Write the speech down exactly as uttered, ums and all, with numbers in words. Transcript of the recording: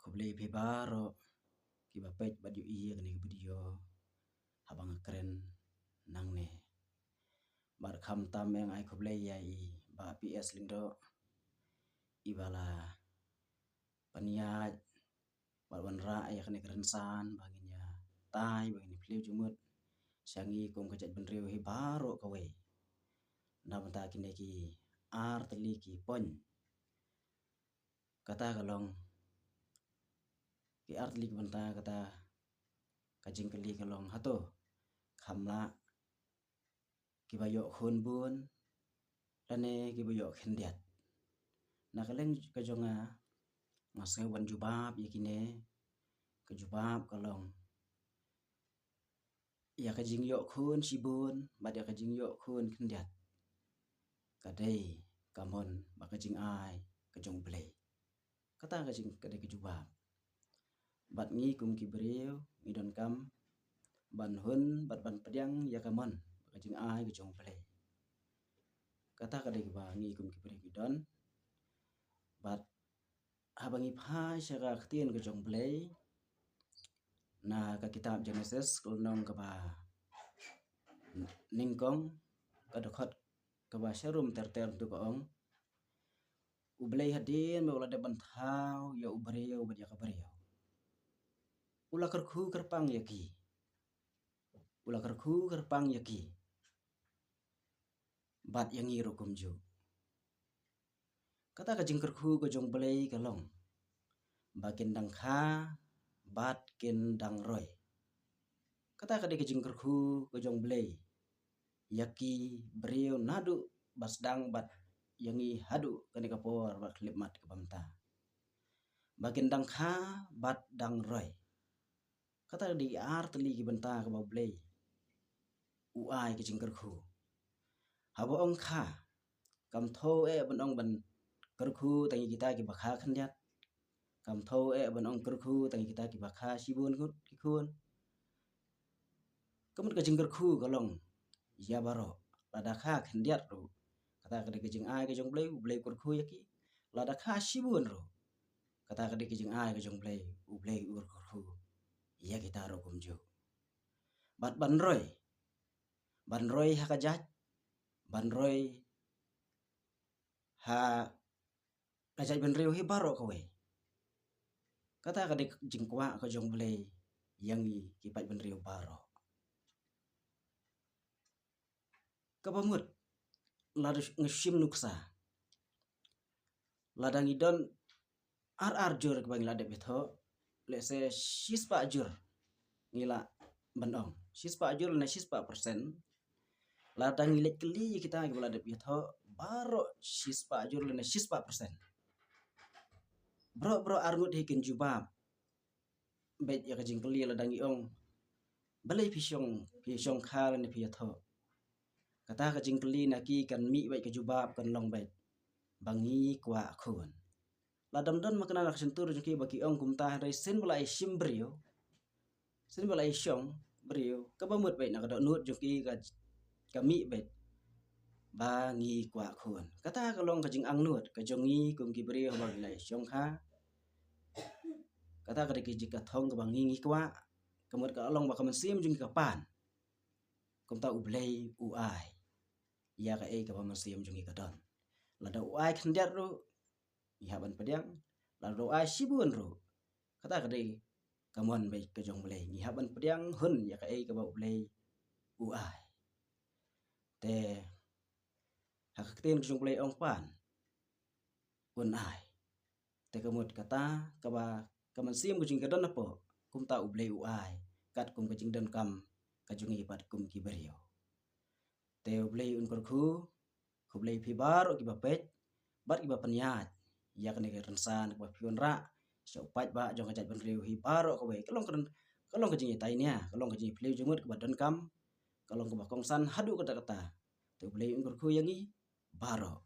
Khublei phi baroh kiba peit bad ïohi ïa kane ka video haba nga kren nangne. Bad khamtam nga ai khublei ïa i Bah P S Lyngdoh, iba la pynïaid bad wanrah ïa kane ka rynsan ba ngin ïa tai, ba ngin ïa phylliew jingmut sha ngi kum ka jaitbynriew hi baroh kawei. Na bynta kine ki ar tylli ki point. Kata ka long, ki ar tylli ki bynta, kata ka jingkylli ka long, hato kham lah kiba ïoh khun bun lane kiba ïoh khyndiat? Na ka liang ka jong nga, nga sngew ban jubab ïa kine. Ka jubab ka long, ïa ka jingïoh khun shibun bad ïa ka jingïoh khun khyndiat, ka dei ka mon bad ka jingai ka jong U Blei. Kata ka jing, ka dei ka jubab. Bad ngi kum ki briew ngi donkam ban hun bad ban pdiang ïa ka mon bad ka jingai ka jong U Blei. Kata ka dei kaba ngi kum ki briew ngi don. Bad haba ngi phai sha ka ktien ka jong U Blei, na ka kitab Genesis, ka lynnong kaba nyngkong, ka dkhot kaba sharum ter ter, tu ka ong, U Blei hadien ba u la dep ban thaw ïa u briew bad ïa ka briew, u la kyrkhu kyrpang ïa ki. U la kyrkhu kyrpang ïa ki bad ïa ngi ruh kumjuh. Kata ka jingkyrkhu ka jong U Blei ka long ba kin dang kha bad kin dang roi. Kata ka dei ka jingkyrkhu ka jong U Blei ïa ki briew naduh ba sdang bad ïa ngi haduh kane ka por ba khyllipmat kaba mynta, ba kin dang kha bad dang roi. Kata ka dei ar tylli ki bynta kaba U Blei u ai ka jingkyrkhu. Haba ong kha, kam thew eh ban ong ban kyrkhu tang ïa kita kiba kha khyndiat. Kam thew eh ban ong kyrkhu tang ïa kita kiba kha shibun ki khun. Ka mut ka jingkyrkhu ka long ïa baroh, lada kha khyndiat ruh, kata ka dei ka jingai ka jong U Blei, U Blei u kyrkhu ïa ki. Lada kha shibun ruh, kata ka dei ka jingai ka jong U Blei, U Blei u kyrkhu ïa kita ruh kumjuh. Bad ban roi, ban roi ha ka jait, ban roi ha ka jaitbynriew hi baroh kawei. Kata ka dei ka jingkwah ka jong U Blei ïa ngi ki paidbynriew baroh. Kaba mut, lada ngi shim nuksa, lada ngi don ar ar jur kiba ngi la dep ïathoh, lehse shispah jur ngi lah ban ong, shispah jur lane shispah percent. Lada ngi leit kylli ïa kita kiba la dep ïathoh, baroh shispah jur lane shispah percent, baroh baroh arngut hi kin jubab beit ïa ka jingkylli lada ngi ong, balei phi shong, phi shong kha lane phi ïathoh? Kata ka jingkylli na ki kan mih beit, ka jubab kan long beit ba ngi kwah khun. Lada ym don makna na ka shyntur jong ki ba ki ong kumta, hynrei sien ba la ïashim briew, sien ba la ïashong briew, kaba mut beit na ka dohnud jong ki ka, ka mih beit ba ngi kwah khun. Kata ka long ka jingangnud ka jong ngi kum ki briew haba ngi la ïashong kha. Kata ka dei ka jingkthong kaba ngi ngi kwah. Ka mut ka long ba ka mynsiem jong ngi ka pan. Kumta U Blei u ai ïa kaei kaba mynsiem jong ngi ka don. Lada u ai khyndiat ruh, ngi hap ban pdiang. Lada u ai shibun ruh, kata ka dei ka mon beit ka jong U Blei, ngi hap ban pdiang hun ïa kaei kaba U Blei u ai. Te ha ka ktien ka jong U Blei ong pan, un ai. Te ka mut kata kaba ka mynsiem ka jong ngi ka don hapoh, kumta U Blei u ai katkum ka jingdonkam ka jong ngi bad kum ki briew. Te U Blei un kyrkhu, khublei phi baroh kiba peit bad kiba pynïaid ïa kane ka rynsan kaba phi wanrah sha u paidbah jong ka jaitbynriew hi baroh kawei. Ka long ka, ka long ka jingïatai nia, ka long ka jingïaphylliew jingmut kaba donkam, ka long kaba kongsan haduh katta katta. Te U Blei un kyrkhu ïa ngi baroh.